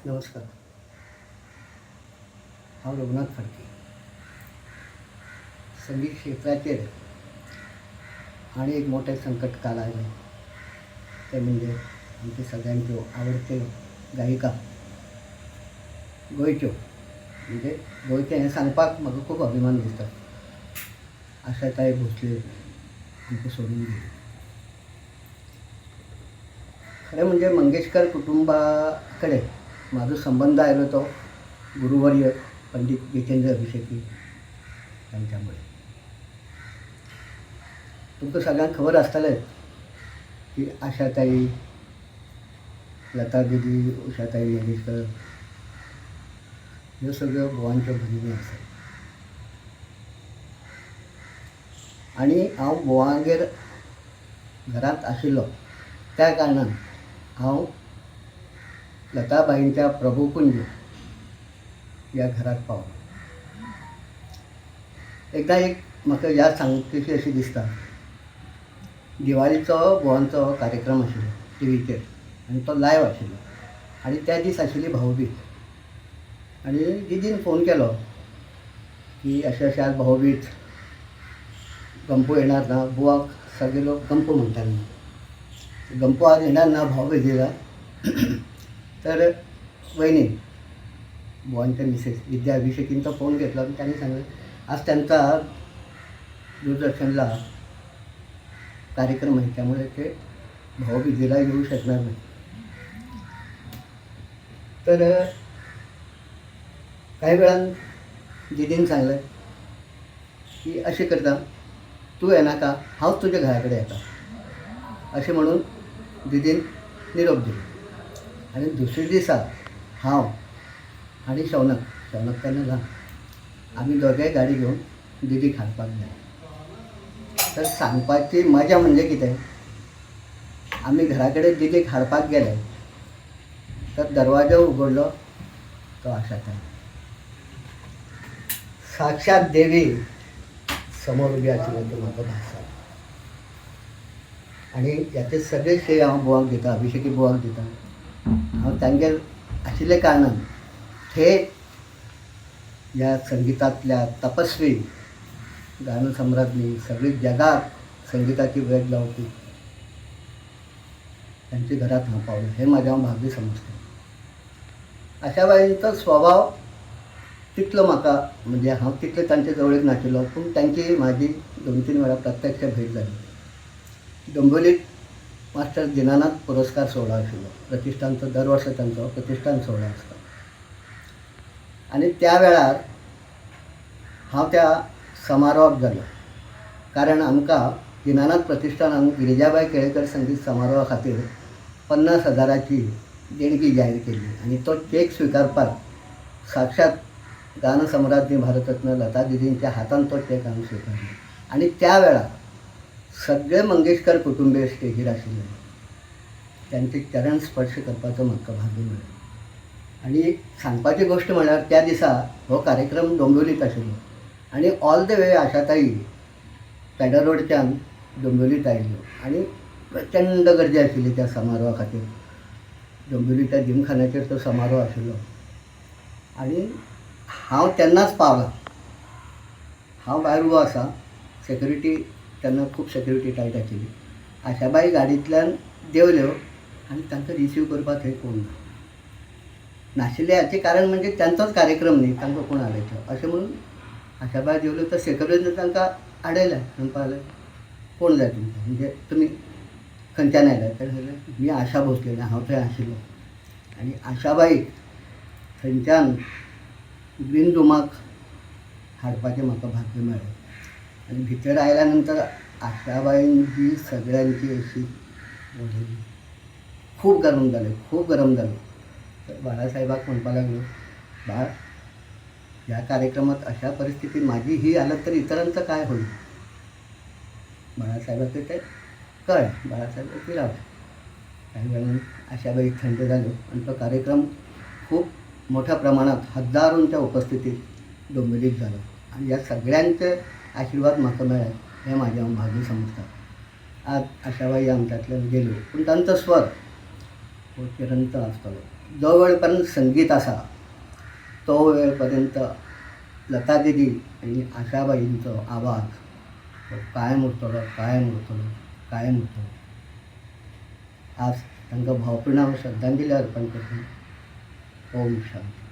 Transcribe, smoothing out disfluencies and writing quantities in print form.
नमस्कार. हांव रघुनाथ फडके. संगीत क्षेत्राचेर आनी एक मोठें संकट काल आयलें, तें म्हणजे आमचे सगळ्यांच्यो आवडत्यो गायिका, गोंयच्यो, म्हणजे गोंयचें हें सांगपाक म्हाका खूब अभिमान दिसता, आशाताई भोसले आमकां सोडून गेली. खरें म्हणजे मंगेशकर कुटुंबा कडेन म्हाजो संबंद आयलो तो गुरुवर्य पंडित जितेंद्र अभिषेकी तांच्यामुळे. तुमकां सगळ्यांक खबर आसतलेंच की आशाताई, लता दिदी, उषाताई मंगेशकर ह्यो सगळ्यो बुवांच्यो भगिनी आसात. आनी हांव बुवांगेर घरांत आशिल्लो, त्या कारणान हांव लताबाईंच्या प्रभुकुंज ह्या घरात पावलो. एकदां एक म्हाका याद सांगचीशी अशी दिसता. दिवाळीचो बुवांचो कार्यक्रम आशिल्लो टिवीचेर आनी तो लायव आशिल्लो आनी त्या दीस आशिल्ली भाऊबीज. आनी दिदीन फोन केलो की अशें अशें आज भाऊबीज, गंपू येणार ना. बुवाक सगळे लोक गंपू म्हणटाले. गंपू आज येणार ना भाऊबीजेला, तर वहिनी, बुवांच्या मिसेस विद्या अभिषेकींचा फोन घेतला आणि त्यांनी सांगलं, आज त्यांचा दूरदर्शनला कार्यक्रम आहे, त्यामुळे ते भाऊबीजेला येऊ शकणार नाही. तर काही वेळान दिदीन सांगलें की अशें करता, तूं येनाका, हांवच तुज्या घरा कडेन येता, अशें म्हणून दिदीन निरोप दिलो. आनी दुसरे दिसा हांव आनी शौनक, शौनक तेन्ना ल्हान, आमी दोगेय गाडी घेवन दिदीक हाडपाक गेले. तर सांगपाची मजा म्हणजे कितें, आमी घरा कडेन दिदीक हाडपाक गेले तर दरवाजो उगडलो तो आशाताई, साक्षात देवी समोर उबी आशिल्ल्याचो म्हाका भास जालो. आनी हाचे सगळे श्रेय हांव बुवाक दिता, अभिषेकी बुवाक दिता. हांव तांगेर आशिल्ल्या कारणान थेट ह्या संगितांतल्या तपस्वी गानसम्राज्ञी, सगळी जगाक संगिताची वेध लावपी तांच्या घरात हांव पावलो, हें म्हाजें हांव भाग्य समजता. आशाबाईंचो स्वभाव तितलो म्हाका, म्हणजे हांव तितले तांचे जवळीक नाशिल्लो, पूण तांची म्हाजी 2-3 वेळा प्रत्यक्ष भेट जाली. डोंबिवलीत मास्टर दिनानाथ पुरस्कार सोहळा आशिल्लो प्रतिष्ठानचो, दर वर्सा तांचो प्रतिष्ठान सोहळा आसता आनी त्या वेळार हांव त्या समारोहाक गेलो, कारण आमकां दिनानाथ प्रतिष्ठानान गिरिजाबाई केळेकर संगीत समारोहा खातीर 50,000ची देणगी जाहीर केल्ली आनी तो चॅक स्विकारपाक साक्षात गानसम्राज्ञी भारतरत्न लता दिदींच्या हातान तो चॅक आमी स्विकारलो. आनी त्या वेळार सगळे मंगेशकर कुटुंबीय स्टेजीर आशिल्ले, तांचे चरण स्पर्श करपाचो म्हाका भाग्य मेळ्ळें. आनी सांगपाची गोश्ट म्हळ्यार त्या दिसा हो कार्यक्रम डोंबिवलीत आशिल्लो आनी ऑल the way आशाताई पेडर रोडच्यान डोंबिवलीत आयिल्ल्यो आनी प्रचंड गर्दी आशिल्ली त्या समारोहा खातीर. डोंबिवलीच्या जिमखान्याचेर तो समारोह आशिल्लो आनी हांव तेन्नाच पावलां. हांव भायर उबो आसा, सेक्युरिटी तेन्ना खूब सेक्युरिटी टायट आशिल्ली. आशाबाई गाडयेंतल्यान देंवल्यो आनी तांकां रिसीव करपाक थंय कोण ना नाशिल्लें. हाचें कारण म्हणजे तांचोच कार्यक्रम न्ही, तांकां कोण हाडयतलो अशें म्हणून आशाबाई देंवल्यो तर सेक्युरिटीन तांकां आडयलें. म्हणपाक लागले, कोण जाय तुमकां, म्हणजे तुमी खंयच्यान आयले? तर सांगलें, मी आशा भोसले, हांव थंय आशिल्लो. आनी आशाबाईक थंयच्यान ग्रीन रुमाक हाडपाचें म्हाका भाग्य मेळ्ळें. आनी भितर आयल्या नंतर आशाबाईन जी सगळ्यांची अशी उलयली, खूब गरम जालें, खूब गरम जालें. तर बाळासाहेबाक म्हणपाक लागलो, बाळ, ह्या कार्यक्रमात अशा परिस्थितीत माझी ही हालत तर इतरांचं काय होईल? बाळासाहेबाक ते कळ्ळें. बाळासाहेब ओगी रावले. काही वेळान आशाबाई थंड जाल्यो आनी तो कार्यक्रम खूब मोठ्या प्रमाणात हजारोंच्या उपस्थितीत डोंबिवलीत जालो. आनी ह्या सगळ्यांचे आशिर्वाद म्हाका मेळ्ळे हें म्हाजें हांव भाग्य समजता. आज आशाबाई आमच्यांतल्यान गेल्यो, पूण तांचो स्वर हो चिरंतन आसतलो. जो वेळ पर्यंत संगीत आसा तो वेळ पर्यंत लता दिदी आनी आशाबाईंचो आवाज हो कायम उरतलो, कायम उरतलो, कायम उरतलो. आज तांकां भावपूर्ण हांव श्रद्धांजली अर्पण करता. ओम शांती.